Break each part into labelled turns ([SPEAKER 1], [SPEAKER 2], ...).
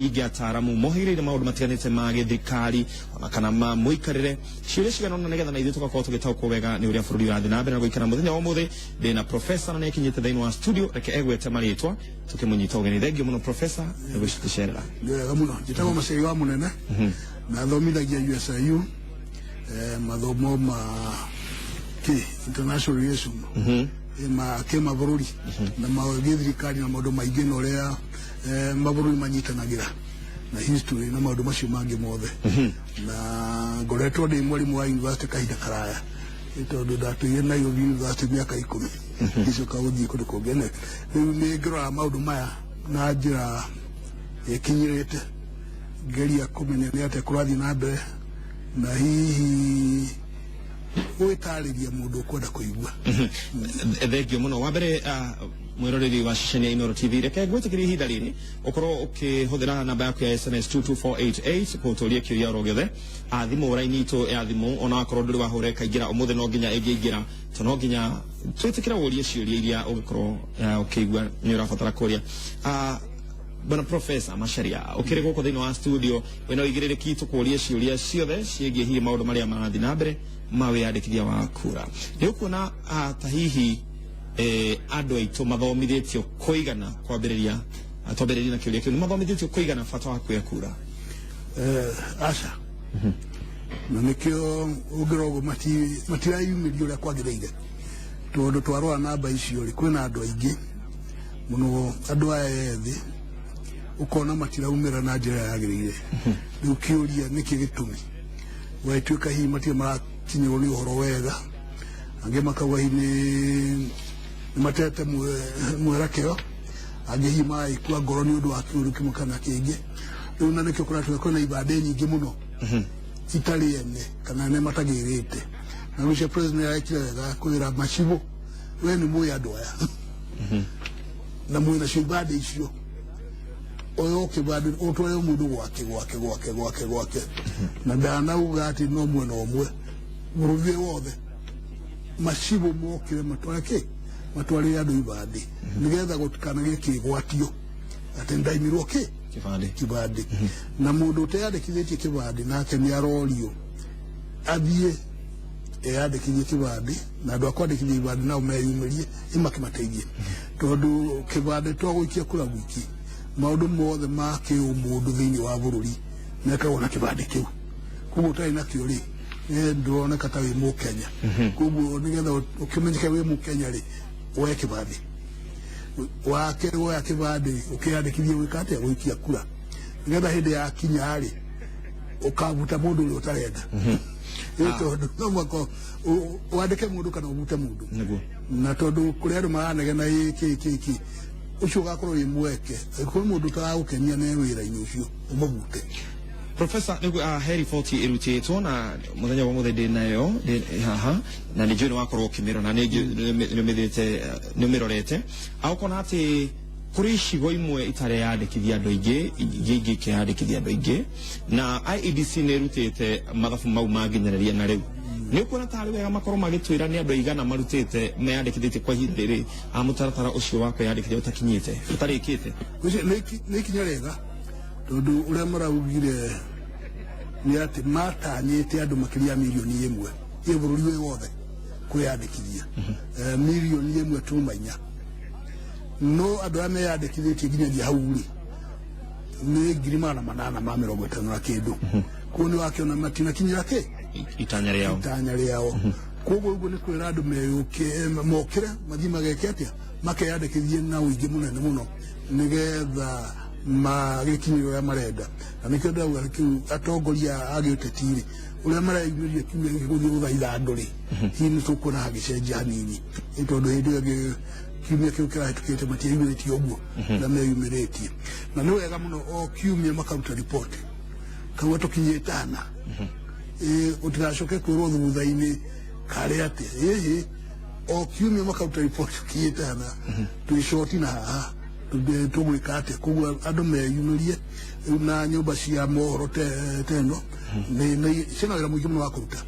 [SPEAKER 1] Ingĩ ataaramu mohĩgĩrĩire maũndũ matiganĩte ma gĩthirikari ona kana ma mũikarĩre ciũria cigana ũna nĩgetha na ithuĩ tũgakorwo tũgĩtaũkwo wega nĩ ũrĩa bũrũri ũrathiĩ na mbere na gũikara. Mũthenya wa ũmũthĩ ndĩna professor na nĩakinyĩte thĩinĩ wa studio. Reke egwete marĩtwa tũkĩmũnyita ũgeni. Thengiũ mũno, professor, nĩ gũcitũcerera.
[SPEAKER 2] Nĩ wega mũno. Njĩtagwo Macei wa Mũnene na thomithagia USIU mathomo ma kĩ international relation, ma kĩmabũrũri na ma gĩthirikari na maũndũ maingĩ na ũrĩa mabũrũri manyitanagĩra na history na maũndũ macio mangĩ mothe. Na ngoretwo ndĩ mwarimũ wa university kahinda karaya, nĩ tondũ ndatũire Nairobi University mĩaka 10, ngĩcoka gũthiĩ kũndũ kũngĩ. Rĩu nĩ ngĩrora maũndũ maya na njĩra ĩkinyĩrĩte, ngeria kũmenya nĩ atĩa kũrathiĩ na mbere na hihi gwĩtarĩria mũndũ ũkwenda kũigua.
[SPEAKER 1] Thengio mũno. Wa mbere, mwĩroreri wa ceceni ya Inooro TV, reke ngwĩtĩkĩrie ihinda rĩrĩ ũkorwo ũkĩhũthĩra namba yaku ya SMS 22488 kũtũria kĩũria oro gĩothe. Thimũ raini itũ ya thimũ, ona wakorwo ndũrĩ wahũra ĩkaingĩra ũmũthĩ, no nginya ĩngĩingĩra to no nginya twĩtĩkĩre ũrie ciũria iria ũngĩkorwo ũkĩigua nĩ ũrabatara kũria. Bwana Professor Macharia, ũkĩrĩ gũkũ thĩinĩ wa studio wĩna ũigĩrĩrĩki tũkũrie ciũria ciothe ciĩgiĩ hihi maũndũ marĩa marathiĩ na mbere ma wĩyandĩkithia wa kura. Nĩ ũkuona ta hihi andũ aitũ mathomithĩtio kũigana kwambĩrĩria, twambĩrĩrie na kĩũria kĩu, nĩ mathomithĩtio kũigana bata wa kuoya kura?
[SPEAKER 2] Aca, na nĩkĩo ũngĩrora ũguo matireyumĩria ũrĩa kwagĩrĩire, tondũ twarora namba icio rĩ, kwĩna andũ aingĩ mũno, andũ aya ethĩ, ũkona matiraumĩra na njĩra yagĩrĩire. Rĩu kĩũria, nĩkĩ gĩtũmi? Gwagĩtuĩka hihi matirĩ marakinyĩrwo nĩ ũhoro wega, angĩ makauga hihi nĩ matete mwerekeo, angĩ hihi magagĩkua ngoro nĩ ũndũ wa kĩũndũ kĩmwe kana kĩngĩ. Rĩu na nĩkĩo kũratuĩka kwĩna ibandĩ nyingĩ mũno itarĩ ene kana ene matagĩrĩte. Na rĩu president arekire wega kwĩra macibũ, we nĩ mũĩ andũ aya na mwĩ nacio ibandĩ icio, oyo kĩbandĩ ũtware mũndũ gwake gwake gwake gwake gwake. Na ndanauga atĩ no mwena ũmwe, bũrũri wĩ wothe macibũ mokĩre matware kĩ matwarĩre andũ ibandĩ nĩgetha gũtikanagĩe kĩgwatio atĩ ndaimirwo kĩ
[SPEAKER 1] kĩbandĩ.
[SPEAKER 2] Kĩbandĩ. Na mũndũ ũteyandĩkithĩtie kĩbandĩ nake nĩ arorio athiĩ eyandĩkithie kĩbandĩ, na andũ a kwandĩkithia ibandĩ nao meyumĩrie ĩmakĩmateithie, tondũ kĩbandĩ to gũikia kura gwiki, maũndũ mothe ma kĩũmũndũ thĩinĩ wa bũrũri mekagwo na kĩbandĩ kĩu. Koguo ũtarĩ nakĩo rĩ, ndũroneka ta wĩ mũkenya. Koguo nĩgetha ũkĩmenyeke wĩ mũkenya rĩ, woe kĩbandĩ. Wake woya kĩbandĩ, ũkĩyandĩkithie gwĩka atĩa? Gũikia kura, nĩgetha hĩndĩ ya kinya rĩ, ũkabuta mũndũ ũrĩa ũtarenda. Ĩ tondũ no mũhaka wandĩke mũndũ kana ũbute mũndũ. Na tondũ kũrĩ andũ maranegena ĩ kĩ kĩ kĩ, ũcio ũgakorwo wĩ mweke angĩkorwo mũndũ ũtaragũkenia ne wĩra-inĩ ũcio, ũmũbute.
[SPEAKER 1] Professor, nĩguo he riboti ĩrutĩtwo na mũthenya wa mũthĩ ndĩ nayo ndĩ haha na nĩ njũĩ nĩ wakorwo ũkĩmĩrora, nĩ njũĩ nĩ ũmĩthiĩte, nĩ ũmĩrorete, ũkona atĩ kũrĩ icigo imwe itareyandĩkithia andũ aingĩ, ingĩ ingĩ ikeyandĩkithia andũ aingĩ, na IEBC nĩ ĩrutĩte mathabu mau manginyanĩria. Na rĩu nĩ ũkuona tarĩ wega makorwo magĩtwĩra nĩ andũ aigana marutĩte meyandĩkithĩtie kwa ihinda rĩrĩ a mũtaratara ũcio wa kwĩyandĩkithia ũtakinyĩte, ũtarĩkĩte?
[SPEAKER 2] Ũcio nĩ ikinya rĩega, tondũ ũrĩa maraugire nĩ atĩ matanyĩte andũ makĩria ya 1 mirioni ĩ bũrũri wĩ wothe kwĩyandĩkithia, 1.4 mirioni, no andũ arĩa meyandĩkithĩtie nginyagia hau rĩ nĩ 850,000 na kĩndũ. Koguo nĩ wakĩona matinakinyĩra kĩ
[SPEAKER 1] itanya rĩao.
[SPEAKER 2] Itanya rĩao. Koguo ũguo nĩ kwĩra andũ meyũke, mokĩre mathiĩ mageke atĩa? Makeyandĩkithie na ũingĩ mũnene mũno nĩgetha magĩkinyĩre ũrĩa marenda. Na nĩkĩo ndĩrauga kĩu, atongoria a gĩũteti rĩ, ũrĩa mareyumĩria kiumia gĩkĩ gũthiĩ gũthaitha andũ rĩ, hihi nĩ tũkuona hagĩcenjia hanini. Nĩ tondũ hĩndĩ ĩyo ĩngĩ kiumia kĩu kĩrahĩtũkĩte matieyumĩrĩtie ũguo na meyumĩrĩtie. Na nĩ wega mũno o kiumia makaruta riboti kauga tũkinyĩte hana. Ũtigacoke kwĩrwo thutha-inĩ karĩ atĩa. Ĩhĩ, o kiumia makaruta riboti, tũkinyĩte hana, twĩ short na haha, tũgwĩka atĩa? Koguo andũ meyumĩrie. Rĩu na nyũmba cia mohoro ta ĩno ciĩna wĩra mũingĩ mũno wa kũruta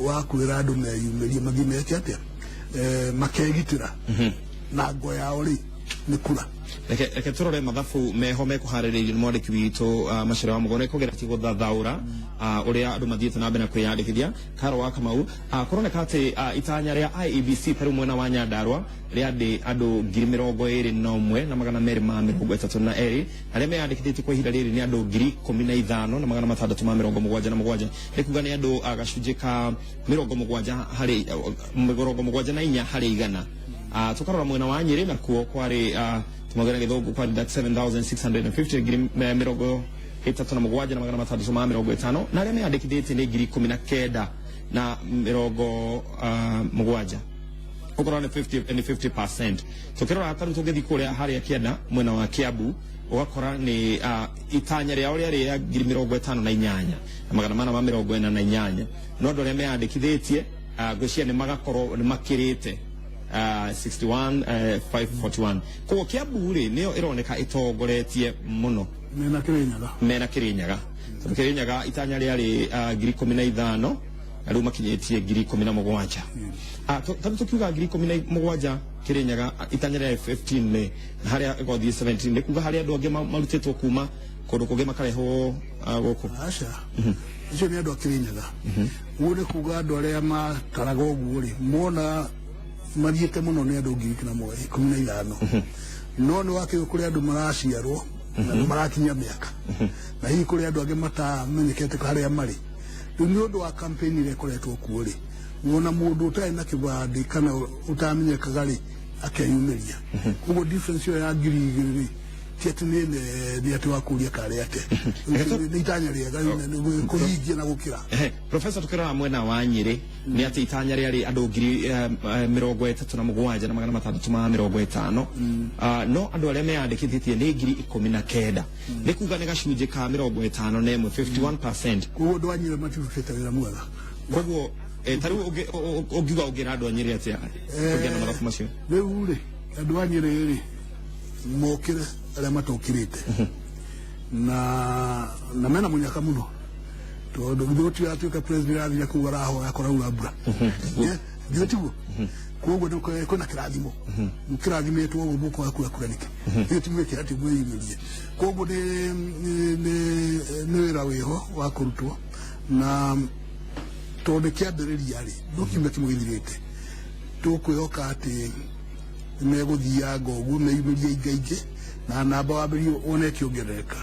[SPEAKER 2] wa kwĩra andũ meyumĩrie mathiĩ meke atĩa, makegitĩra na ngo yao rĩ nĩ kura.
[SPEAKER 1] Reke turore mathabu meho mekuharĩrĩirio nĩ mwandĩki witũ Macere wa Mũgo nĩkũgeretie gũthathaũra ũrĩa andũ mathiĩte na mbere na kwĩyandĩkithia. Karo wa Kamau, kũroneka atĩ itanya rĩa IEBC tarĩu mwena wa Nyandarua rĩandĩ andũ 21,232, arĩa meyandĩkithĩtie kwa ihinda rĩrĩ nĩ andũ 15,677. Nĩ kuga nĩ andũ gacunjĩ ka 74 harĩ 74 harĩ igana. Tukarora mwena wa Nyeri nakuo kwarĩ tumagera gĩthũngũ kwarĩ 7650 37,650, na arĩa meyandĩkithĩtie nĩ 19,070, ũkorwo nĩ 50, nĩ 50%. Tukirora taru tũngĩthiĩ kũrĩa harĩa kĩanda mwena wa Kiambu, ũgakora nĩ itanya rĩao rĩarĩ ya 58,448, no andũ arĩa meyandĩkithĩtie ngwĩciria nĩ magakorwo nĩ makĩrĩte 61,541. Koguo Kiambu rĩ nĩyo ĩroneka ĩtongoretie mũno
[SPEAKER 2] mena Kirinyaga,
[SPEAKER 1] mena Kirinyaga, tondũ Kirinyaga itanya rĩarĩ 15,000 na rĩu makinyĩtie 17,000. Tondũ tũkiuga 17,000 Kirinyaga itanya rĩa 15 nĩ na harĩa ĩgothiĩ 17, nĩ kuga harĩa andũ angĩ marutĩtwo kuma kũndũ kũngĩ makarehwo gũkũ.
[SPEAKER 2] Aca, icio nĩ andũ a Kirinyaga. Ũguo nĩ kuga andũ arĩa mataraga ũguo rĩ, mona mathiĩte mũno nĩ andũ 15,000, no nĩ wakĩũĩ kũrĩ andũ maraciarwo na nĩ marakinyia mĩaka, na hihi kũrĩ andũ angĩ matamenyekete harĩa marĩ. Rĩu nĩ ũndũ wa campaign ĩrĩa ĩkoretwo kuo rĩ, wona mũndũ ũtarĩ na kĩbandĩ kana ũtamenyekaga rĩ akeyumĩria. Koguo difference ĩyo ya 2,000 rĩ, ti atĩ nĩ nene atĩ wa kũria karĩ atĩa, nĩ itanya rĩega kũhingia na gũkĩra.
[SPEAKER 1] Professor, tukirora mwena wa Nyeri nĩ atĩ itanya rĩarĩ andũ 37,650, no andũ arĩa meyandĩkithĩtie nĩ 19,000, nĩ kuga nĩ gacunjĩ ka 51, 51%.
[SPEAKER 2] Koguo andũ a Nyeri matirutĩte wĩra mwega.
[SPEAKER 1] Koguo tarĩu ũngiuga ũngĩra andũ a Nyeri atĩa kũringana na mathabu macio?
[SPEAKER 2] Rĩu rĩ, andũ a Nyeri rĩ mokĩre arĩa matokĩrĩte na mena mũnyaka mũno, tondũ githĩ gũtiratuĩka president arathiĩ kũu arahoya kũraura mbura, githĩ tiguo? Koguo kwĩna kĩrathimo, mũkĩrathimĩtwo ũguo mũkoya kura kura nĩkĩ? Githĩ ti mwĩke atĩ mwĩyumĩrie? Koguo nĩ wĩra wĩho wa kũrutwo, na tondũ kĩambĩrĩria rĩ no kiumia kĩmwe gĩthirĩte, tũkwĩhoka atĩ megũthianga ũguo meyumĩrie ingaingĩ na namba wambĩrĩrie wone ĩkĩongerereka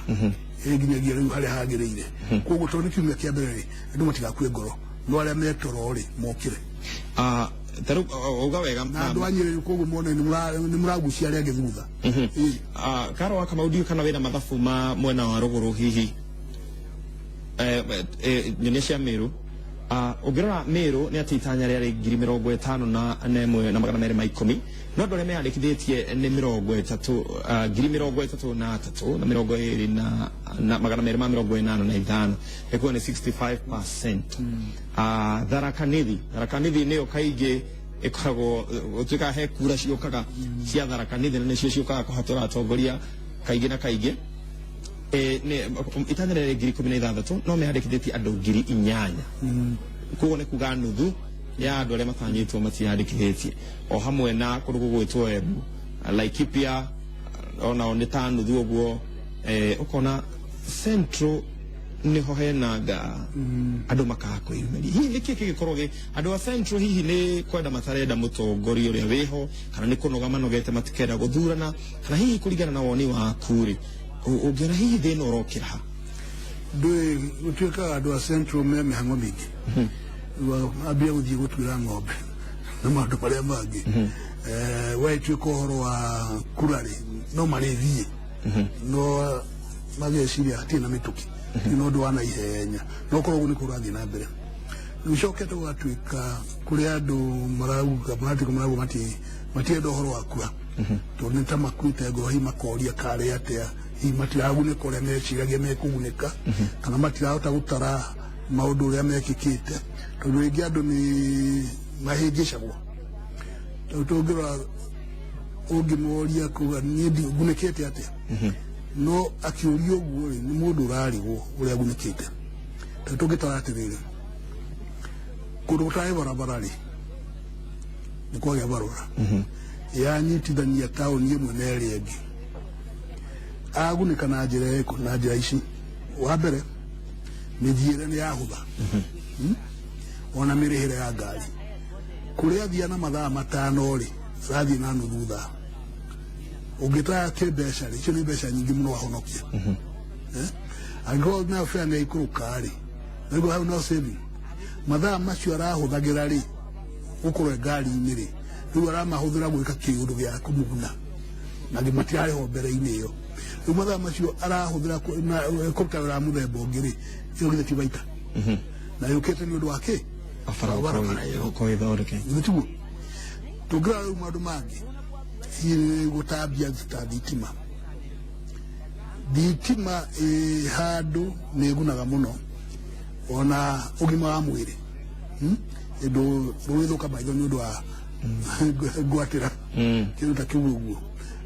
[SPEAKER 2] ĩnginyagia rĩu harĩa hagĩrĩire. Koguo tondũ nĩ kiumia kĩa mbere rĩ, andũ matigakue ngoro, no arĩa metoro rĩ mokĩre.
[SPEAKER 1] Tarĩu uga wega
[SPEAKER 2] na andũ a Nyeri, koguo mone nĩ mũragucia arĩa angĩ thutha.
[SPEAKER 1] Karo wa Kamau, ndiũĩ kana wĩna mathabu ma mwena wa rũgũrũ hihi nyonia cia Meru. Ũngĩrora Meru nĩ atĩ itanya rĩarĩ 51,210, no andũ arĩa meyandĩkithĩtie nĩ 30, 33 na 285, ĩkuwa nĩ 65%. Tharaka Nithi, Tharaka Nithi nĩyo kaingĩ ĩkoragwo gũtuĩkaga he kura ciũkaga cia Tharaka Nithi, na nĩcio ciũkaga kũhatũra atongoria kaingĩ na kaingĩ. Itanya rĩarĩ 16,000, no meyandĩkithĩtie andũ 8,000. Koguo nĩ kuga nuthu ya andũ arĩa matanyĩtwo matiyandĩkithĩtie. O hamwe na kũndũ gũgwĩtwo Embu, Laikipia onao nĩ ta nuthu ũguo. Ũkona Central niho henanga andũ makaga kwĩyumĩria. Hihi nĩkĩ kĩgĩkorwo gĩ andũ a Central hihi nĩ kwenda matarenda mũtongoria ũrĩa wĩho, kana nĩ kũnoga manogete matikenda gũthurana, kana hihi kũringana na woni waku rĩ, ũngĩona hihi thĩna ũrokĩra ha?
[SPEAKER 2] Ndũĩ gũtuĩkaga andũ a Central me mĩhang'o mĩingĩ, ambia gũthiĩ gũtuĩra ng'ombe na maũndũ marĩa mangĩ. Wagĩtuĩka ũhoro wa kura rĩ, no marĩthiĩ no mageciria hatirĩ na mĩtũkĩ, nĩ ũndũ wa naihenya, no korwo ũguo nĩ kũrathiĩ na mbere. Gũcokete gũgatuĩka kũrĩ andũ marauga maratuĩka marauga matienda ũhoro wa kura, tondũ nĩ ta makuĩte ngoro, hihi makoria karĩ atĩa, hihi matiragunĩka ũrĩa meciragia mekũgunĩka, kana matirahota gũtara maũndũ ũrĩa mekĩkĩte, tondũ rĩngĩ andũ nĩ mahĩngĩcagwo. Tondũ tũngĩrora ũngĩmoria kuga niĩ ngunĩkĩte atĩa, no akĩũrio ũguo rĩ, nĩ mũndũ ũrarigwo ũrĩa agunĩkĩte. Tondũ tũngĩtara atĩrĩrĩ, kũndũ gũtarĩ barabara rĩ, nĩ kwagĩa barabara yanyitithania taũni ĩmwe na ĩrĩa ĩngĩ. Agunĩka na njĩra ĩrĩkũ? Na njĩra ici: wa mbere, mĩthiĩre nĩ yahũtha. Ona mĩrĩhĩre ya ngari, kũrĩa athia na mathaa 5 rĩ, arathiĩ na nuthu thaa. Ũngĩtara kĩmbeca rĩ, icio nĩ mbeca nyingĩ mũno ahonokia. Eh? Angĩkorwo nayo fare nĩ yaikũrũka rĩ, nĩguo hau no saving. Mathaa macio arahũthagĩra rĩ, gũkorwo e ngari-inĩ rĩ, rĩu aramahũthĩra gwĩka kĩũndũ gĩa kũmũguna na matirarĩhwo mbere-inĩ ĩyo. Rĩu mathaa macio arahũthĩra kũruta wĩra wa mũthemba ũngĩ rĩ, ĩyo githĩ ti baita na yũkĩte nĩ ũndũ wa kĩ?
[SPEAKER 1] Bara.
[SPEAKER 2] Wa barabara ĩyo.
[SPEAKER 1] Gũkorwo ĩthondeke.
[SPEAKER 2] Githĩ tiguo? Tũngĩrora rĩu maũndũ mangĩ, hihi gũtambia ta thitima. Thitima ĩ handũ nĩ ĩgunaga mũno ona ũgima wa mwĩrĩ. Ndũ ndũgĩthũka maitho nĩ ũndũ wa ngwatĩra kĩndũ ta kĩu ũguo,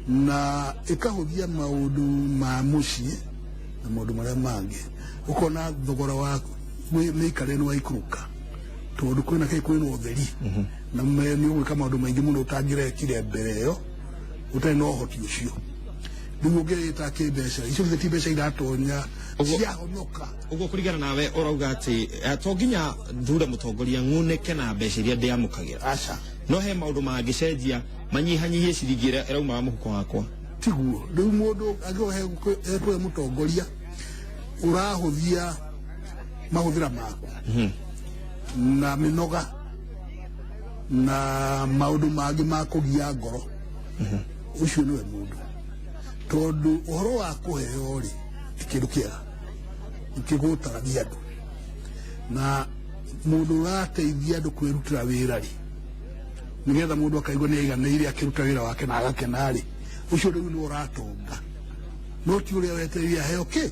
[SPEAKER 2] na ĩkahũthia maũndũ ma mũciĩ na maũndũ marĩa mangĩ. Ũkona thogora wa mĩikarĩre nĩ waikũrũka, tondũ kwĩna kĩ, kwĩna ũtheri, na nĩ ũgwĩka maũndũ maingĩ mũno ũtangĩrekire mbere ĩyo ũtarĩ na ũhoti ũcio. Rĩu ũngĩrĩta kĩmbeca, icio githĩ ti mbeca iratonya ciahonoka?
[SPEAKER 1] Ũguo kũringana nawe ũrauga atĩ to nginya thure mũtongoria ng'unĩke na mbeca iria ndĩamũkagĩra?
[SPEAKER 2] Aca.
[SPEAKER 1] No he maũndũ mangĩcenjia manyihanyihie ciringi ĩrĩa ĩraumaga mũhuko wakwa.
[SPEAKER 2] Tiguo? Rĩu mũndũ angĩkorwo hekũhe mũtongoria ũrahũthia mahũthĩra maku na mĩnoga na maũndũ mangĩ ma kũgia ngoro, ũcio nĩwe mũndũ, tondũ ũhoro wa kũheo rĩ, ti kĩndũ kĩega, kĩgũtaragia andũ. Na mũndũ ũrateithia andũ kwĩrutĩra wĩra rĩ, nĩgetha mũndũ akaigua nĩ aiganĩire akĩruta wĩra wake na agakena rĩ, ũcio rĩu nĩ ũratonga, no ti ũrĩa wetereire aheo kĩ,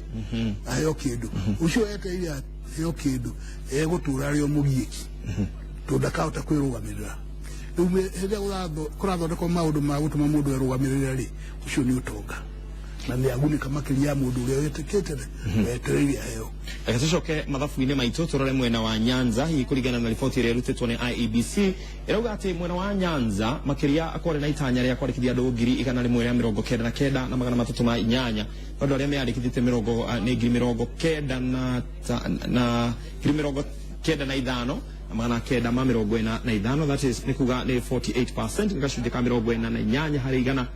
[SPEAKER 2] aheo kĩndũ. Ũcio wetereire aheo kĩndũ egũtũra arĩ o mũgiĩki, tondũ ndakahota kwĩrũgamĩrĩra. Rĩu hĩndĩ ĩrĩa kũrathondekwo maũndũ ma gũtũma mũndũ erũgamĩrĩre rĩ, ũcio nĩ ũtonga na nĩ agunĩka makĩria ya mũndũ ũrĩa wĩtĩkĩte wetereire aheo.
[SPEAKER 1] Reke tũcoke mathabu-inĩ maitũ, tũrore mwena wa Nyanza. Hihi kũringana na riboti ĩrĩa ĩrutĩtwo nĩ IEBC, ĩrauga atĩ mwena wa Nyanza makĩria kwarĩ na itanya rĩa kwandĩkithia andũ 199,308. Andũ arĩa meyandĩkithĩtie mĩrongo nĩ ngiri mĩrongo kenda na na 95,945, that is nĩ kuga nĩ 48%, nĩ gacunjĩ ka 48%.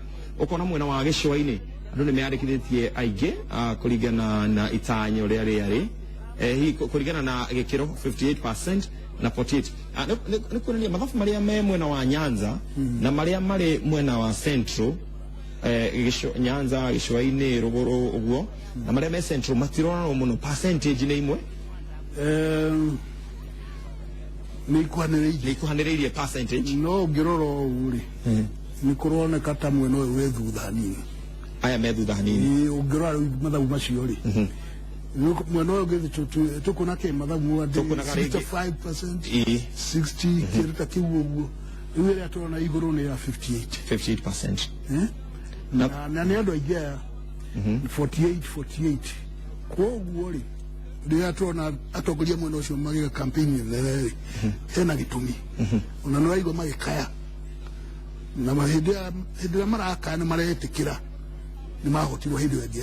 [SPEAKER 1] Ũkona mwena wa gĩcũa-inĩ andũ nĩ meyandĩkithĩtie aingĩ, kũringana na itanyo rĩa rĩarĩ hihi kũringana na gĩkĩro 58% na 48. Nĩ kuonania mathabu marĩa me mwena wa Nyanza na marĩa marĩ mwena wa Central, Nyanza, gĩcũa-inĩ, rũgũrũ ũguo, na marĩa me Central matironanwo mũno, percentage nĩ imwe.
[SPEAKER 2] Nĩ ikuhanĩrĩirie.
[SPEAKER 1] Nĩ ikuhanĩrĩirie percentage.
[SPEAKER 2] No ũngĩrora ũũ rĩ, nĩ kũroneka ta mwena ũyũ wĩ thutha hanini.
[SPEAKER 1] Aya me thutha hanini.
[SPEAKER 2] Ĩĩ, ũngĩrora rĩu mathabu macio rĩ, mwena ũyũ ũngĩ tũkuona kĩ mathabu atĩ
[SPEAKER 1] Tũkuonaga rĩngĩ.
[SPEAKER 2] 65%, 60, kĩndũ ta kĩu ũguo. Rĩu ĩrĩa tũrona igũrũ nĩ ya 58.
[SPEAKER 1] 58%.
[SPEAKER 2] Eh? Na nĩ andũ aingĩ aya, 48 48. Koguo rĩ, rĩrĩa tũrona atongoria mwena ũcio magĩka campaign nene rĩ, hena gĩtũmi. Ona nĩ ũraigua magĩkaya na hĩndĩ ĩrĩa marakaya nĩ maretĩkĩra nĩ mahotirwo hĩndĩ ĩyo ĩngĩ,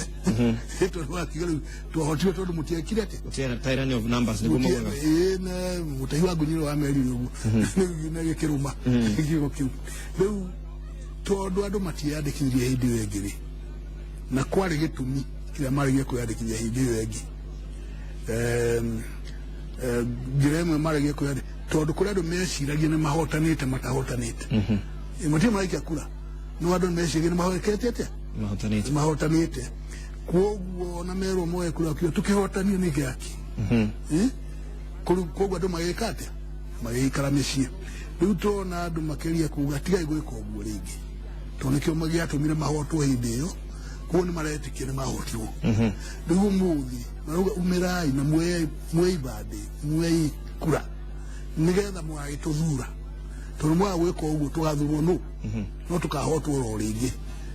[SPEAKER 2] tondũ wakiuga rĩu twahotirwo tondũ mũtiekire atĩa?
[SPEAKER 1] Gũtirĩ tyranny of numbers nĩguo maugaga.
[SPEAKER 2] Ĩĩ, na mũtegi wa ngunyĩro wa merire ũguo rĩu na gĩkĩrũma gĩkiugo kĩu. Rĩu tondũ andũ matiandĩkithirie hĩndĩ ĩyo ĩngĩ rĩ, na kwarĩ gĩtũmi kĩrĩa maregire kwĩyandĩkithia hĩndĩ ĩyo ĩngĩ. Njĩra ĩmwe maregire kwĩyandĩkithia tondũ kũrĩ andũ meciragia nĩ mahotanĩte matahotanĩte. Matirĩ maraikia kura, no andũ meciragia nĩ mahotete atĩa?
[SPEAKER 1] Mahotanĩte.
[SPEAKER 2] Mahotanĩte. Koguo ona merwo moe kura, kiuga tukĩhotanio nĩ gĩaki. Eh? Koguo andũ magĩka atĩa? Magĩikara mĩciĩ. Rĩu tũrona andũ makĩria kuga tigai gwĩka ũguo rĩngĩ, tondũ nĩkĩo gĩatũmire mahotwo hĩndĩ ĩyo. Koguo nĩ maretĩkia nĩ mahotirwo. Rĩu ũmũthĩ marauga umĩrai na muoe ibandĩ, muoe kura, nĩgetha mũgagĩtũthura, tondũ mwaga gwĩka ũguo tũgathurwo nũ no tũkahotwo oro rĩngĩ.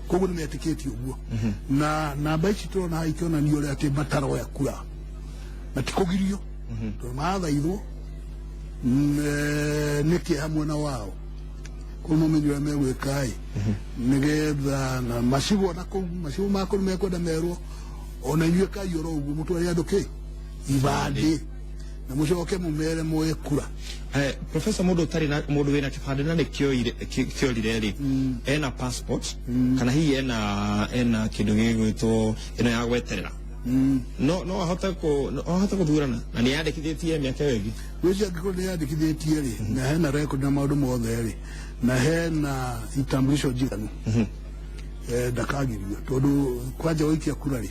[SPEAKER 2] Koguo nĩ metĩkĩtie ũguo, na namba ici tũrona haha ikĩonania ũrĩa atĩ mataroya kura na ti kũgirio, tondũ marathaithwo nĩ kĩeha mwena wao. Koguo mamenye ũrĩa megwĩka ĩ, nĩgetha na macibũ ona kũu macibũ makũ nĩ mekwenda merwo ona inyuĩ kai oro ũguo mũtware andũ kĩ ibandĩ na mũcoke mũmere moe kura.
[SPEAKER 1] Professor, mundu utari na mundu wina kibande na nikioire kiorire ri, ena passport kana hihi ena kindu gigwitwo ino ya gweterera, no ahote ku no ahote kuthurana na ni yandikithitie miaka ĩyo ĩngĩ?
[SPEAKER 2] Gwĩcia angĩkorwo nĩ yandĩkithĩtie rĩ, na hena record na maũndũ mothe rĩ, na hena itambulisho njiganu, ndakagirio, tondũ kwanja gũikia kura rĩ,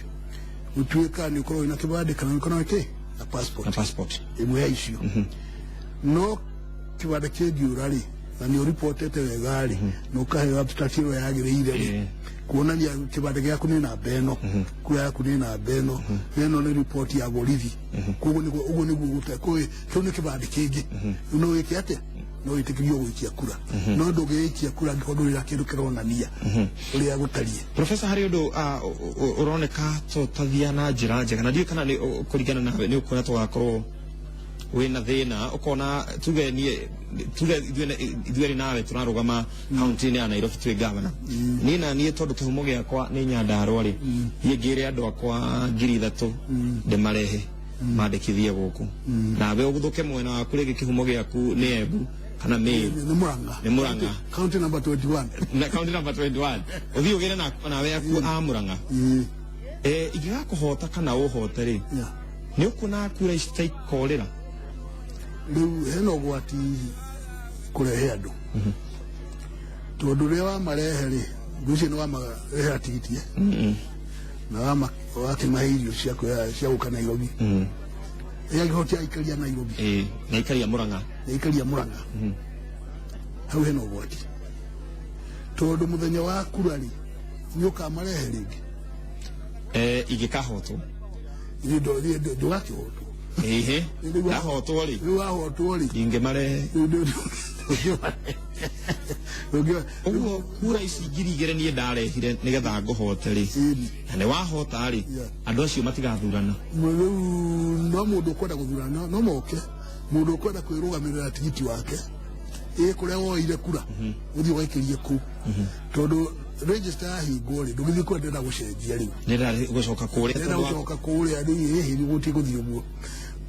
[SPEAKER 2] gũtuĩka nĩ ũkorwo wĩna kĩbandĩ kana ũkorwo na kĩ na passport.
[SPEAKER 1] Na passport.
[SPEAKER 2] Ĩmwe ya icio. No kĩbandĩ kĩngiũra rĩ, na nĩ ũripotete wega rĩ, na ũkaheo abstract ĩrĩa yagĩrĩire rĩ, kuonania kĩbandĩ gĩaku nĩ namba ĩno, kura yaku nĩ namba ĩno, ĩno nĩ ripoti ya borithi, koguo nĩguo ũguo nĩguo kĩu nĩ kĩbandĩ kĩngĩ. No wĩke atĩa? No wĩtĩkĩrio gũikia kura, no ndũngĩikia kura angĩkorwo ndũrĩ na kĩndũ kĩronania ũrĩa gũtariĩ.
[SPEAKER 1] Professor, harĩ ũndũ ũroneka tũtathia na njĩra njega, na ndiũĩ kana nĩ kũringana nawe nĩ ũkuona tũgakorwo wĩna thĩna, ũkona tuge niĩ, tuge ithuĩ nawe tũrarũgama kaunti-inĩ ya Nairobi twĩ gavana, niĩ na niĩ tondũ kĩhumo gĩakwa nĩ Nyandarua rĩ, niĩ ngĩre andũ akwa 3,000 ndĩmarehe mandĩkithie gũkũ, nawe ũguthũke mwena waku rĩngĩ kĩhumo gĩaku nĩ Embu kana Meru.
[SPEAKER 2] Nĩ Murang'a.
[SPEAKER 1] Nĩ Murang'a.
[SPEAKER 2] County number 21.
[SPEAKER 1] Na county number 21 ũthiĩ ũgĩre na nawe aku a Murang'a. Ingĩgakũhota kana ũhote rĩ, nĩ ũkuona kura ici ta ikorĩra?
[SPEAKER 2] Rĩu hena ũgwati kũrehe andũ, tondũ rĩrĩa wamarehe rĩ, ngwĩciria nĩ wamarehera tigiti, na wakĩmahe irio cia gũka Nairobi, ĩ angĩkorwo ti aikaria Nairobi.
[SPEAKER 1] Ĩĩ, na ikaria Murang'a.
[SPEAKER 2] Na aikaria Murang'a, hau hena ũgwati, tondũ mũthenya wa kura rĩ, nĩ ũkamarehe rĩngĩ.
[SPEAKER 1] Ingĩkahotwo.
[SPEAKER 2] Ndũgakĩhotwo.
[SPEAKER 1] Ĩhĩ, ndahotwo rĩ.
[SPEAKER 2] Rĩu wahotwo rĩ,
[SPEAKER 1] ingĩmarehe.
[SPEAKER 2] Rĩu
[SPEAKER 1] Ũguo kura ici 2,000 niĩ ndarehire nĩgetha ngũhote rĩ, na nĩ wahota rĩ, andũ acio matigathurana.
[SPEAKER 2] Rĩu no mũndũ ũkwenda gũthurana no moke, mũndũ ũkwenda kwĩrũgamĩrĩra tigiti wake ĩ kũrĩa woire kura, ũthiĩ ũgaikĩrie kũu, tondũ register yahingwo rĩ, ndũgĩthiĩ kũrĩa ndĩrenda gũcenjia rĩu.
[SPEAKER 1] Nĩ gũcoka kũrĩa.
[SPEAKER 2] Ndĩrenda gũcoka kũrĩa rĩu, ĩhĩ gũtirĩ gũthiĩ ũguo.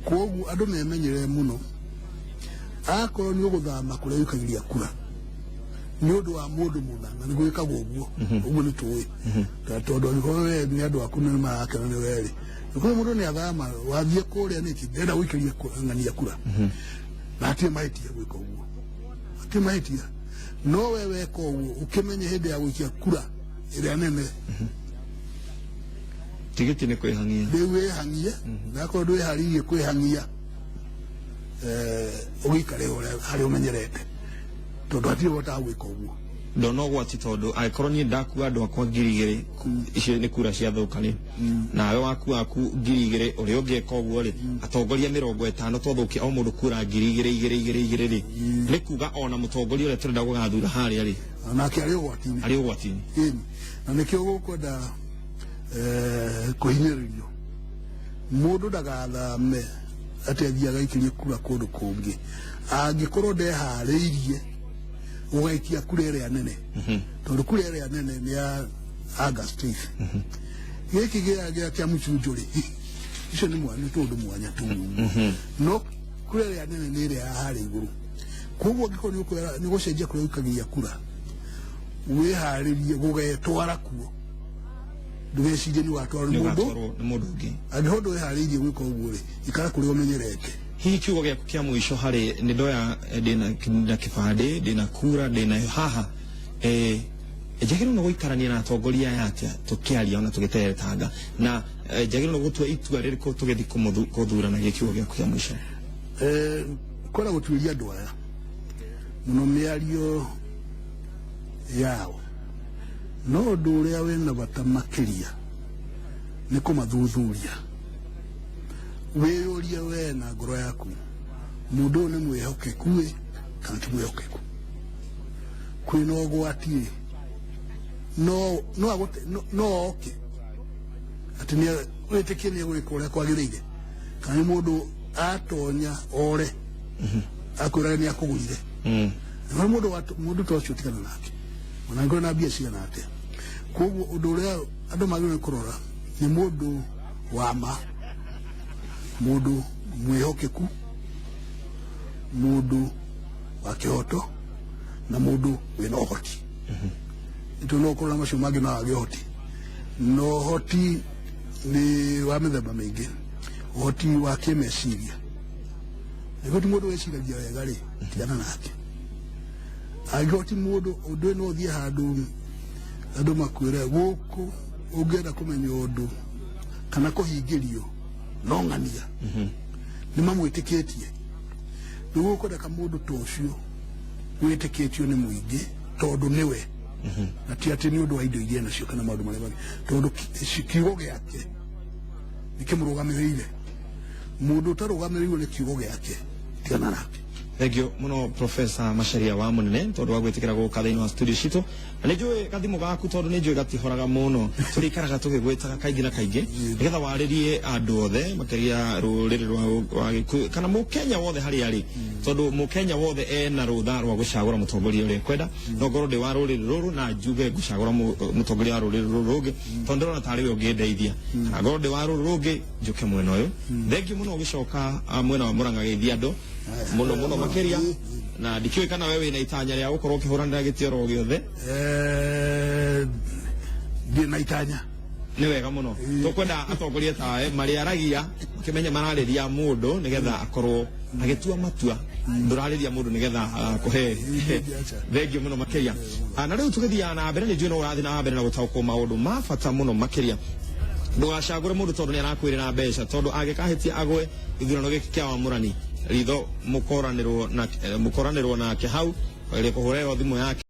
[SPEAKER 2] Koguo andũ memenyerere mũno, akorwo nĩ ũgũthama kũrĩa ũikagĩria kura nĩ ũndũ wa mũndũ mũna, na nĩ gwĩkagwo ũguo, ũguo nĩ tũĩ. Tondũ angĩkorwo we nĩ andũ aku nĩ marakena nĩ we rĩ, nĩkũrĩ mũndũ nĩ athama wathiĩ kũrĩa nĩkĩ, ndĩrenda gũikĩria ng'ania kura, na hatirĩ mahĩtia gwĩka ũguo, hatirĩ mahĩtia. No we weka ũguo ũkĩmenye hĩndĩ ya gũikia kura ĩrĩa nene,
[SPEAKER 1] tigiti nĩ kwĩhang'ia.
[SPEAKER 2] Rĩu wĩhang'ie, na akorwo ndwĩharĩirie kwĩhang'ia, ũgĩikare ũrĩa harĩa ũmenyerete, tondũ hatirĩ ũhotaga gwĩka ũguo.
[SPEAKER 1] Ndona ũgwati, tondũ angĩkorwo niĩ ndakua andũ akwa 2,000, icio nĩ kura ciathũka rĩ, nawe wakua aku 2,000, ũrĩa ũngĩka ũguo rĩ, atongoria 50 twathũkia o mũndũ kura 2,000 igĩrĩ igĩrĩ igĩrĩ rĩ, nĩ kuga ona mũtongoria ũrĩa tũrenda gũgathura harĩa rĩ,
[SPEAKER 2] nake arĩ ũgwati-inĩ.
[SPEAKER 1] Arĩ ũgwati-inĩ.
[SPEAKER 2] Ĩni, na nĩkĩo gũkwenda kũhinyĩrĩrio mũndũ ndagathame atĩ athiĩ agaikĩrie kura kũndũ kũngĩ angĩkorwo ndeharĩirie gũgaikia kura ĩrĩa nene, tondũ kura ĩrĩa nene nĩ ya August 8. Gĩkĩ gĩa mũcunjũ rĩ, icio nĩ mwanya, nĩ tũũndũ mwanya tu, no kura ĩrĩa nene nĩ ĩrĩa ya harĩa igũrũ. Koguo angĩkorwo nĩ gũcenjia kũrĩa ũikagia kura, wĩharĩrie gũgetwara kuo, ndũgecirie nĩ watwarwo nĩ mũndũ.
[SPEAKER 1] Nĩ ũgatwarwo nĩ mũndũ ũngĩ.
[SPEAKER 2] Angĩkorwo ndwĩharĩirie gwĩka ũguo rĩ, ikara kũrĩa ũmenyerete.
[SPEAKER 1] Hihi kiugo gĩaku kĩa mũico harĩ nĩ ndoya, ndĩna kĩbandĩ, ndĩna kura, ndĩnayo haha, njagĩrĩirwo nĩ gũikarania na atongoria aya atĩa tũkĩaria ona tũgĩteretanga, na njagĩrĩirwo nĩ gũtua itua rĩrĩkũ tũgĩthiĩ kũthurana? Kiugo gĩaku kĩa mũico.
[SPEAKER 2] Kwenda gũtuĩria andũ aya mũno mĩario yao, no ũndũ ũrĩa wĩna bata makĩria nĩ kũmathuthuria, wĩyũrie we na ngoro yaku, mũndũ ũyũ nĩ mwĩhokeku ĩ kana ti mwĩhokeku? Kwĩna ũgwati ĩ, no agũte, no oke atĩ nĩ wĩtĩkie nĩ egwĩka ũrĩa kwagĩrĩire, kana nĩ mũndũ atonya ore akwĩraga nĩ akũgũire. Angĩkorwo mũndũ mũndũ ta ũcio tigana nake, ona angĩkorwo na mbia cigana atĩa. Koguo ũndũ ũrĩa andũ magĩrĩirwo nĩ kũrora nĩ mũndũ wa ma, mũndũ mwĩhokeku, mũndũ wa kĩhoto na mũndũ wĩna ũhoti. Nĩ no ũkorwo na macio mangĩ no wage ũhoti, na ũhoti nĩ wa mĩthemba mĩingĩ. Ũhoti wa kĩmeciria, angĩkorwo ti mũndũ wĩciragia wega rĩ, tigana nake. Angĩkorwo ti mũndũ ũndũ no ũthiĩ handũ andũ makwĩre gũkũ ũngĩenda kũmenya ũndũ kana kũhingĩrio no ng'ania nĩ mamwĩtĩkĩtie. Rĩu gũkwendeka mũndũ ta ũcio wĩtĩkĩtio nĩ mũingĩ tondũ nĩwe, na ti atĩ nĩ ũndũ wa indo iria nacio kana maũndũ marĩa mangĩ, tondũ kiugo gĩake nĩ kĩmũrũgamĩrĩire. Mũndũ ũtarũgamĩrĩirwo nĩ kiugo gĩake, tigana nake.
[SPEAKER 1] Thank you muno, Professor Macharia wa Munene, tondu wa gwitikira guka thiini wa studio citu. Na nĩ njũĩ gathimũ gaku, tondu nĩ njũĩ gatihoraga mũno, tũrĩikaraga tũgĩgwĩtaga kaingĩ na kaingĩ nĩgetha warĩrie andũ othe, makĩria rũrĩrĩ rwa Gĩkũyũ kana mũkenya wothe harĩa arĩ, tondũ mũkenya wothe ena rũtha rwa gũcagũra mũtongoria ũrĩa ekwenda. No ngorwo ndĩ wa rũrĩrĩ rũrũ na njuge ngũcagũra mũtongoria wa rũrĩrĩ rũrũ rũngĩ tondũ ndĩrona tarĩ we ũngĩndeithia, kana ngorwo ndĩ wa rũrũ rũngĩ njũke mwena ũyũ. Thengiũ mũno ũgĩcoka mwena wa Mũrang'a geithia andũ mũno mũno makĩria, na ndikĩũĩ kana we wĩna itanya rĩa gũkorwo ũkĩhũranĩra gĩtĩ oro gĩothe.
[SPEAKER 2] Ndirĩ na itanya.
[SPEAKER 1] Nĩ wega mũno, tũkwenda atongoria tawe marĩaragia makĩmenya mararĩria mũndũ nĩgetha akorwo agĩtua matua. Ndũrarĩria mũndũ nĩgetha kũhe. Thengiũ mũno makĩria. Na rĩu tũgĩthiaga na mbere, nĩ njũĩ no ũrathiĩ na mbere na gũtaũkwo maũndũ ma bata mũno makĩria. Ndũgacagũre mũndũ tondũ nĩ arakwĩrĩra mbeca, tondũ angĩkahĩtia agwe gĩthurano gĩkĩ kĩa wamũrani, ritho mũkoranĩrwo na mũkoranĩrwo nake hau ĩrĩ kũhũra ĩyo thimũ yake.